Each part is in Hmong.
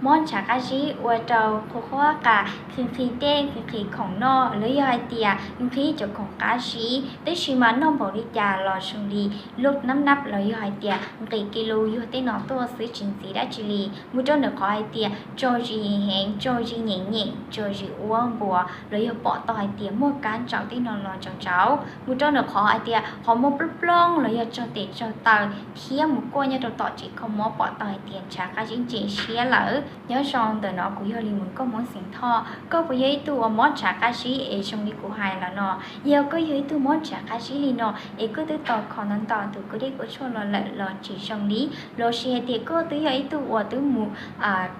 Mob ntshav qab zib ua rau qhuav qhuav qas, nqhis nqhis dej, nqhis nqhis khoom noj, los yog hais tias nqhis cov khoom qab zib, tab sis mas noj npaum li cas los zoo li lub nab nab los yog hais tias nqis kis lus yog tej no tuaj xwb tsis ntxiv dab tsi li. Mus rau ntawm qhov hais tias tsaug zis heev, tsaug zis nyeem nyeem, tsaug zis ua npuas, los yog pom tau hais tias muaj kab ntsaum tej no los tsaus tsaus. Mus rau ntawm qhov hais tias qhov muag plooj plooj los yog tsaug tes tsaug taw thiab mus kuaj nyob rau tom tsev kho mob pom tau hais tias ntshav qab zib ntsees siab lawm. Nyob zoo ntawm no kuv yog Lis Mus Nkauj Hmoob Xeem Thoj. Koj puas yog ib tug uas mob ntshav qab zib es zoo li kuv hais los no? Yog koj yog ib tug mob ntshav qab zib li no es koj twb tau kho ntau ntau tus kua dej kua tshuaj los lawm los tsis zoo li, los sis hais tias koj twb yog ib tug uas twb mus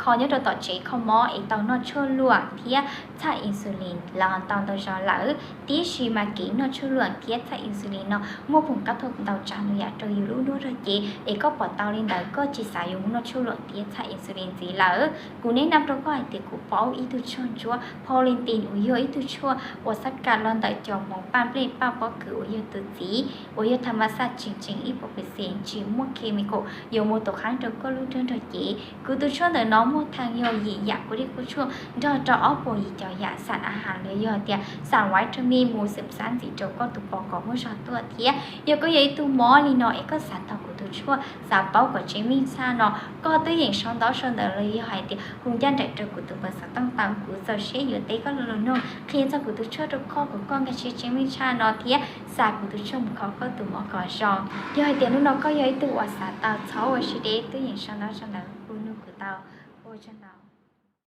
kho nyob rau tom tsev kho mob es tau noj tshuaj luam thiab txhaj insulin los tau ntau zaus lawm, tiam sis mas kev noj tshuaj luam thiab txhaj insulin no muaj phoom kab thom ntau tsav ntau yam rau yus lub nruab rog cev es koj pom tau li ntawd koj tsis xav yuav mus noj tshuaj luam thiab txhaj insulin ntxiv lawm. Kuv nes nam rau koj hais tias kuv paub ib tug tshuaj ntsuab Proline uas yog ib tug tshuaj uas xab kam los ntawm cov hmoov paj nplej paj pob kws uas yog tus txiv uas yog tham mas xaj tseem tseem ib puas percent tsis muaj chemical yuav mus tuam qhaab rau koj lub nruab rog cev. Kuv tus tshuaj ntawm no muaj thaam yog yim yam kua dej kua tshuaj nrog rau ob puas yim caum yam xam a has los yog tias xam vitamin mus xam xab ntxiv rau koj tus pov kom muaj zog tuaj thiab. Yog koj yog ib tug mob li no es koj xav tau kuv tus tshuaj, xav paub kom tsev meej tshaj no, koj twb yeem sau ntaub sau ntawv los yog hais tias hu ncaj nraim rau kuv tus npawb xov tooj tau, kuv txaus siab yuav teb koj lo lus nug qhia txog kuv tus tshuaj rau koj kom koj nkag siab tsev meej tshaj no thiab xa kuv tus tshuaj mus kho koj tus mob kom zoo. Yog hais tias hnub no koj yog ib tug uas xav tau txhob ua siab deb, twb yeem sau ntaub sau ntawv hu nug kuv tau. Ua tsaug ntau.